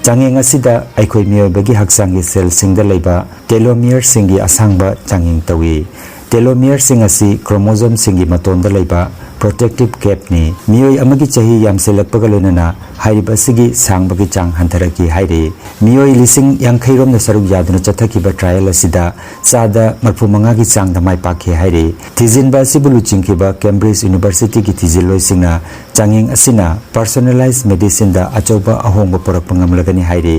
ꯆꯥꯡꯌꯦꯡ ꯑꯁꯤꯗ ꯑꯩꯈꯣꯏ ꯃꯤꯑꯣꯏꯕꯒꯤ ꯍꯛꯆꯥꯡꯒꯤ ꯁꯦꯜꯁꯤꯡꯗ ꯂꯩꯕ telomereꯁꯤꯡꯒꯤ ꯑꯁꯥꯡꯕ ꯆꯥꯡꯌꯦꯡ ꯇꯧꯏ꯫ Telomereꯁꯤꯡ ꯑꯁꯤ chromosomeꯁꯤꯡꯒꯤ ꯃꯇꯣꯟꯗ ꯂꯩꯕ protective gapꯅꯤ꯫ ꯃꯤꯑꯣꯏ ꯑꯃꯒꯤ ꯆꯍꯤ ꯌꯥꯝꯁꯤꯜꯂꯛꯄꯒ ꯂꯣꯏꯅꯅ ꯍꯥꯏꯔꯤꯕ ꯑꯁꯤꯒꯤ ꯁꯥꯡꯕꯒꯤ ꯆꯥꯡ ꯍꯟꯊꯔꯛꯈꯤ ꯍꯥꯏꯔꯤ꯫ ꯃꯤꯑꯣꯏ ꯂꯤꯁꯤꯡ ꯌꯥꯡꯈꯩ ꯔꯣꯝꯅ ꯁꯔꯨꯛ ꯌꯥꯗꯨꯅ ꯆꯠꯊꯈꯤꯕ trial ꯑꯁꯤꯗ ꯆꯥꯗ ꯃꯔꯐꯨ ꯃꯉꯥꯒꯤ ꯆꯥꯡꯗ ꯃꯥꯏ ꯄꯥꯛꯈꯤ ꯍꯥꯏꯔꯤ꯫ ꯊꯤꯖꯤꯟꯕ ꯑꯁꯤꯕꯨ ꯂꯨꯆꯤꯡꯈꯤꯕ Cambridge Universityꯒꯤ ꯊꯤꯖꯤꯜꯂꯣꯏꯁꯤꯡꯅ ꯆꯥꯡꯌꯦꯡ ꯑꯁꯤꯅ personalized medicineꯗ ꯑꯆꯧꯕ ꯑꯍꯣꯡꯕ ꯄꯨꯔꯛꯄ ꯉꯝꯂꯒꯅꯤ ꯍꯥꯏꯔꯤ꯫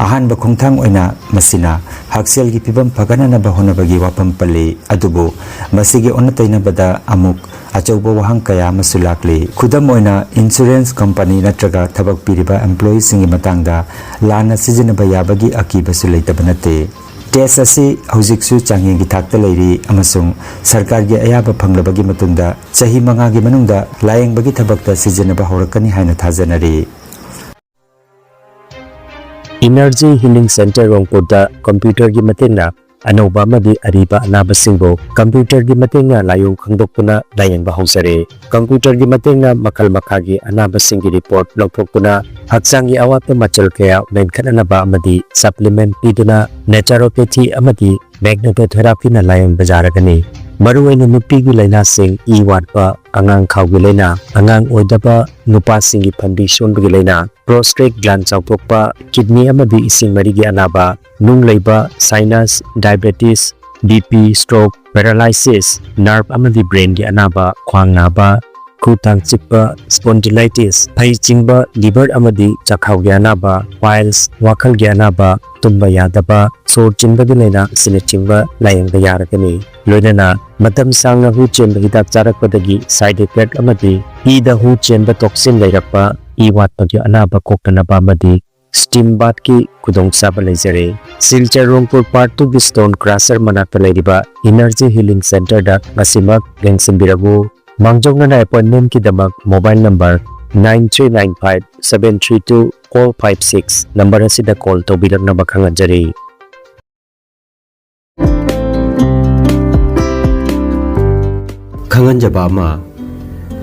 ꯑꯍꯥꯟꯕ ꯈꯣꯡꯊꯥꯡ ꯑꯣꯏꯅ ꯃꯁꯤꯅ ꯍꯛꯁꯦꯜꯒꯤ ꯐꯤꯕꯝ ꯐꯒꯠꯅꯅꯕ ꯍꯣꯠꯅꯕꯒꯤ ꯋꯥꯐꯝ ꯄꯜꯂꯤ, ꯑꯗꯨꯕꯨ ꯃꯁꯤꯒꯤ ꯑꯣꯟꯅ ꯇꯩꯅꯕꯗ ꯑꯃꯨꯛ ꯑꯆꯧꯕ ꯋꯥꯍꯪ ꯀꯌꯥ ꯑꯃꯁꯨ ꯂꯥꯛꯂꯤ꯫ ꯈꯨꯗꯝ ꯑꯣꯏꯅ, insurance company ꯅꯠꯇ꯭ꯔꯒ ꯊꯕꯛ ꯄꯤꯔꯤꯕ employeeꯁꯤꯡꯒꯤ ꯃꯇꯥꯡꯗ ꯂꯥꯟꯅ ꯁꯤꯖꯤꯟꯅꯕ ꯌꯥꯕꯒꯤ ꯑꯀꯤꯕꯁꯨ ꯂꯩꯇꯕ ꯅꯠꯇꯦ꯫ Test ꯑꯁꯤ ꯍꯧꯖꯤꯛꯁꯨ ꯆꯥꯡꯌꯦꯡꯒꯤ ꯊꯥꯛꯇ ꯂꯩꯔꯤ ꯑꯃꯁꯨꯡ ꯁꯔꯀꯥꯔꯒꯤ ꯑꯌꯥꯕ ꯐꯪꯂꯕꯒꯤ ꯃꯇꯨꯡꯗ ꯆꯍꯤ ꯃꯉꯥꯒꯤ ꯃꯅꯨꯡꯗ ꯂꯥꯌꯦꯡꯕꯒꯤ ꯊꯕꯛꯇ ꯁꯤꯖꯤꯟꯅꯕ ꯍꯧꯔꯛꯀꯅꯤ ꯍꯥꯏꯅ ꯊꯥꯖꯅꯔꯤ꯫ Energy Healing Center ꯔꯣꯡꯄꯨꯔꯗ computerꯒꯤ ꯃꯇꯦꯡꯅ ꯑꯅꯧꯕ ꯑꯃꯗꯤ ꯑꯔꯤꯕ ꯑꯅꯥꯕꯁꯤꯡꯕꯨ computerꯒꯤ ꯃꯇꯦꯡꯅ ꯂꯥꯏꯑꯣꯡ ꯈꯪꯗꯣꯛꯇꯨꯅ ꯂꯥꯌꯦꯡꯕ ꯍꯧꯖꯔꯦ꯫ Computerꯒꯤ ꯃꯇꯦꯡꯅ ꯃꯈꯜ ꯃꯈꯥꯒꯤ ꯑꯅꯥꯕꯁꯤꯡꯒꯤ report ꯂꯧꯊꯣꯛꯇꯨꯅ ꯍꯛꯆꯥꯡꯒꯤ ꯑꯋꯥꯠꯄ ꯃꯆꯜ ꯀꯌꯥ ꯃꯦꯟꯈꯠꯅꯅꯕ ꯑꯃꯗꯤ supplement ꯄꯤꯗꯨꯅ naturopathy ꯑꯃꯗꯤ magnetotherapyꯅ ꯂꯥꯌꯦꯡꯕ ꯌꯥꯔꯒꯅꯤ꯫ ꯃꯔꯨꯑꯣꯏꯅ ꯅꯨꯄꯤꯒꯤ ꯂꯥꯏꯅꯥꯁꯤꯡ, ꯏ ꯋꯥꯠꯄ, ꯑꯉꯥꯡ ꯈꯥꯎꯒꯤ ꯂꯥꯏꯅꯥ, ꯑꯉꯥꯡ ꯑꯣꯏꯗꯕ, ꯅꯨꯄꯥꯁꯤꯡꯒꯤ ꯐꯟꯕꯤ ꯁꯣꯟꯕꯒꯤ ꯂꯥꯏꯅꯥ, prostate gland ꯆꯥꯎꯊꯣꯛꯄ, kidney ꯑꯃꯗꯤ ꯏꯁꯤꯡ ꯃꯔꯤꯒꯤ ꯑꯅꯥꯕ, ꯅꯨꯡ ꯂꯩꯕ, sinus, diabetes, BP, stroke, paralysis, nerve ꯑꯃꯗꯤ brainꯒꯤ ꯑꯅꯥꯕ, ꯈ꯭ꯋꯥꯡ ꯅꯥꯕ, ꯈꯨ ꯊꯥꯡ ꯆꯤꯛꯄ, spondylitis, ꯐꯩ ꯆꯤꯡꯕ, liver ꯑꯃꯗꯤ ꯆꯥꯛꯈꯥꯎꯒꯤ ꯑꯅꯥꯕ, piles, ꯋꯥꯈꯜꯒꯤ ꯑꯅꯥꯕ, ꯇꯨꯝꯕ ꯌꯥꯗꯕ, ꯁꯣꯔ ꯆꯤꯟꯕꯒꯤ ꯂꯥꯏꯅꯥ ꯑꯁꯤꯅꯆꯤꯡꯕ ꯂꯥꯌꯦꯡꯕ ꯌꯥꯔꯒꯅꯤ꯫ ꯂꯣꯏꯅꯅ ꯃꯇꯝ ꯁꯥꯡꯅ ꯍꯨ ꯆꯦꯟꯕ ꯍꯤꯗꯥꯛ ꯆꯥꯔꯛꯄꯗꯒꯤ side effect ꯑꯃꯗꯤ ꯏꯗ ꯍꯨ ꯆꯦꯟꯕ toxin ꯂꯩꯔꯛꯄ, ꯏ ꯋꯥꯠꯄꯒꯤ ꯑꯅꯥꯕ ꯀꯣꯛꯇꯅꯕ ꯑꯃꯗꯤ steam bathꯀꯤ ꯈꯨꯗꯣꯡꯆꯥꯕ ꯂꯩꯖꯔꯦ꯫ ꯁꯤꯜꯆꯔ ꯔꯣꯡꯄꯨꯔ Part Twoꯒꯤ Stone Crusher ꯃꯅꯥꯛꯇ ꯂꯩꯔꯤꯕ Energy Healing Centreꯗ ꯉꯁꯤꯃꯛ ꯌꯦꯡꯁꯤꯟꯕꯤꯔꯛꯎ꯫ ꯃꯥꯡꯖꯧꯅꯅ appointmentꯀꯤꯗꯃꯛ mobile number nine three nine five seven three two four five six number ꯑꯁꯤꯗ call ꯇꯧꯕꯤꯔꯛꯅꯕ ꯈꯪꯍꯟꯖꯔꯤ꯫ ꯈꯪꯍꯟꯖꯕ ꯑꯃ,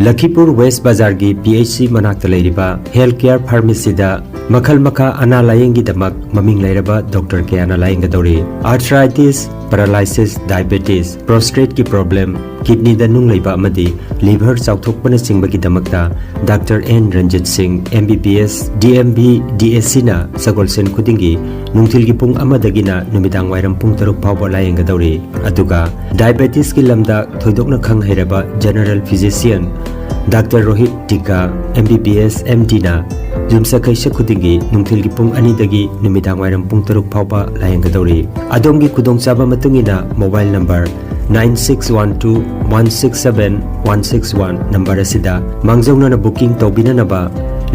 ꯂꯈꯤꯄꯨꯔ ꯋꯦꯁ ꯕꯖꯥꯔꯒꯤ ꯄꯤ ꯑꯩꯆ ꯁꯤ ꯃꯅꯥꯛꯇ ꯂꯩꯔꯤꯕ Health Care Pharmacyꯗ ꯃꯈꯜ ꯃꯈꯥ ꯑꯅꯥ ꯂꯥꯌꯦꯡꯒꯤꯗꯃꯛ ꯃꯃꯤꯡ ꯂꯩꯔꯕ ꯗꯣꯛꯇꯔ ꯀꯌꯥꯅ ꯂꯥꯌꯦꯡꯒꯗꯧꯔꯤ꯫ Arthritis, paralysis, diabetes, prostateꯀꯤ problem, kidneyꯗ ꯅꯨꯡ ꯂꯩꯕ ꯑꯃꯗꯤ liver ꯆꯥꯎꯊꯣꯛꯄꯅꯆꯤꯡꯕꯒꯤꯗꯃꯛꯇ doctor N Ranjit Singh, M B B S, D M B, D S ꯁꯤꯅ ꯁꯒꯣꯜꯁꯦꯟ ꯈꯨꯗꯤꯡꯒꯤ ꯅꯨꯡꯊꯤꯜꯒꯤ ꯄꯨꯡ ꯑꯃꯗꯒꯤꯅ ꯅꯨꯃꯤꯗꯥꯡ ꯋꯥꯏꯔꯝ ꯄꯨꯡ ꯇꯔꯨꯛ ꯐꯥꯎꯕ ꯂꯥꯌꯦꯡꯒꯗꯧꯔꯤ꯫ ꯑꯗꯨꯒ diabetesꯀꯤ ꯂꯝꯗ ꯊꯣꯏꯗꯣꯛꯅ ꯈꯪ ꯍꯩꯔꯕ general physician ꯗꯥꯛꯇꯔ ꯔꯣꯍꯤꯠ ꯇꯤꯀꯥ, ꯑꯦꯝ ꯕꯤ ꯕꯤ ꯑꯦꯁ, ꯑꯦꯝ ꯗꯤꯅ ꯌꯨꯝꯁꯀꯩꯁ ꯈꯨꯗꯤꯡꯒꯤ ꯅꯨꯡꯊꯤꯜꯒꯤ ꯄꯨꯡ ꯑꯅꯤꯗꯒꯤ ꯅꯨꯃꯤꯗꯥꯡ ꯋꯥꯏꯔꯝ ꯄꯨꯡ ꯇꯔꯨꯛ ꯐꯥꯎꯕ ꯂꯥꯌꯦꯡꯒꯗꯧꯔꯤ꯫ ꯑꯗꯣꯝꯒꯤ ꯈꯨꯗꯣꯡꯆꯥꯕ ꯃꯇꯨꯡ ꯏꯟꯅ mobile number nine six one two one six seven one six one number ꯑꯁꯤꯗ ꯃꯥꯡꯖꯧꯅꯅ booking ꯇꯧꯕꯤꯅꯅꯕ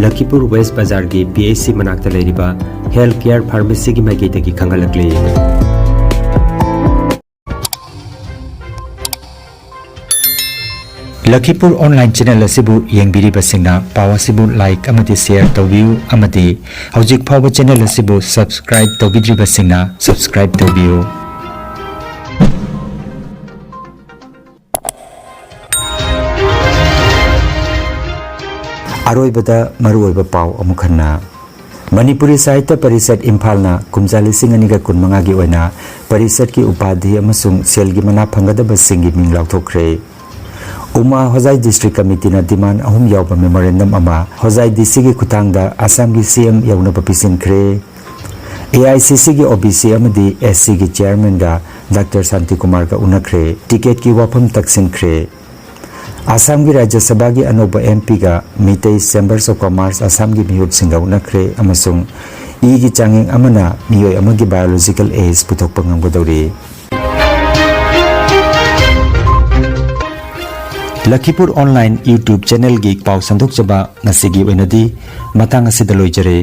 ꯂꯈꯤꯄꯨꯔ ꯋꯦꯁ ꯕꯖꯥꯔꯒꯤ ꯄꯤ ꯑꯩꯆ ꯁꯤ ꯃꯅꯥꯛꯇ ꯂꯩꯔꯤꯕ Health Care Pharmacyꯒꯤ ꯃꯥꯏꯀꯩꯗꯒꯤ ꯈꯪꯍꯜꯂꯛꯂꯤ꯫ ꯂꯈꯤꯄꯨꯔ online channel ꯑꯁꯤꯕꯨ ꯌꯦꯡꯕꯤꯔꯤꯕꯁꯤꯡꯅ ꯄꯥꯎ ꯑꯁꯤꯕꯨ like ꯑꯃꯗꯤ share ꯇꯧꯕꯤꯌꯨ ꯑꯃꯗꯤ ꯍꯧꯖꯤꯛ ꯐꯥꯎꯕ channel ꯑꯁꯤꯕꯨ subscribe ꯇꯧꯕꯤꯗ꯭ꯔꯤꯕꯁꯤꯡꯅ subscribe ꯇꯧꯕꯤꯌꯨ꯫ ꯑꯔꯣꯏꯕꯗ ꯃꯔꯨꯑꯣꯏꯕ ꯄꯥꯎ ꯑꯃꯨꯛ ꯍꯟꯅ꯫ ꯃꯅꯤꯄꯨꯔꯤ ꯁꯥꯍꯤꯇ꯭ꯌ ꯄꯔꯤꯁꯠ ꯏꯝꯐꯥꯜꯅ ꯀꯨꯝꯖꯥ ꯂꯤꯁꯤꯡ ꯑꯅꯤꯒ ꯀꯨꯟꯃꯉꯥꯒꯤ ꯑꯣꯏꯅ ꯄꯔꯤꯁꯠꯀꯤ ꯎꯄꯥꯙꯤ ꯑꯃꯁꯨꯡ ꯁꯦꯜꯒꯤ ꯃꯅꯥ ꯐꯪꯒꯗꯕꯁꯤꯡꯒꯤ ꯃꯤꯡ ꯂꯥꯎꯊꯣꯛꯈ꯭ꯔꯦ꯫ ꯎꯃꯥ ꯍꯣꯖꯥꯏ District Committeeꯅ demand ꯑꯍꯨꯝ ꯌꯥꯎꯕ memorandum ꯑꯃ ꯍꯣꯖꯥꯏ ꯗꯤ ꯁꯤꯒꯤ ꯈꯨꯠꯊꯥꯡꯗ ꯑꯁꯥꯝꯒꯤ ꯁꯤ ꯑꯦꯝ ꯌꯧꯅꯕ ꯄꯤꯁꯤꯟꯈ꯭ꯔꯦ꯫ ꯑꯦ ꯑꯥꯏ ꯁꯤ ꯁꯤꯒꯤ ꯑꯣ ꯕꯤ ꯁꯤ ꯑꯃꯗꯤ ꯑꯦꯁ ꯁꯤꯒꯤ chairmanꯒ ꯗꯥꯛꯇꯔ ꯁꯥꯟꯇꯤꯀꯨꯃꯥꯔꯒ ꯎꯅꯈ꯭ꯔꯦ꯫ Ticketꯀꯤ ꯋꯥꯐꯝ ꯇꯛꯁꯤꯟꯈ꯭ꯔꯦ꯫ ꯑꯁꯥꯝꯒꯤ ꯔꯥꯖ꯭ꯌ ꯁꯚꯥꯒꯤ ꯑꯅꯧꯕ ꯑꯦꯝ ꯄꯤꯒ ꯃꯤꯇꯩ Chambers of Commerce ꯑꯁꯥꯝꯒꯤ ꯃꯤꯍꯨꯠꯁꯤꯡꯒ ꯎꯅꯈ꯭ꯔꯦ ꯑꯃꯁꯨꯡ ꯏꯒꯤ ꯆꯥꯡꯌꯦꯡ ꯑꯃꯅ ꯃꯤꯑꯣꯏ ꯑꯃꯒꯤ biological age ꯄꯨꯊꯣꯛꯄ ꯉꯝꯒꯗꯧꯔꯤ꯫ ꯂꯈꯤꯄꯨꯔ ꯑꯣꯟꯂꯥꯏꯟ YouTube ꯆꯦꯅꯦꯜꯒꯤ ꯄꯥꯎ ꯁꯟꯗꯣꯛꯆꯕ ꯉꯁꯤꯒꯤ ꯑꯣꯏꯅꯗꯤ ꯃꯇꯥꯡ ꯑꯁꯤꯗ ꯂꯣꯏꯖꯔꯦ꯫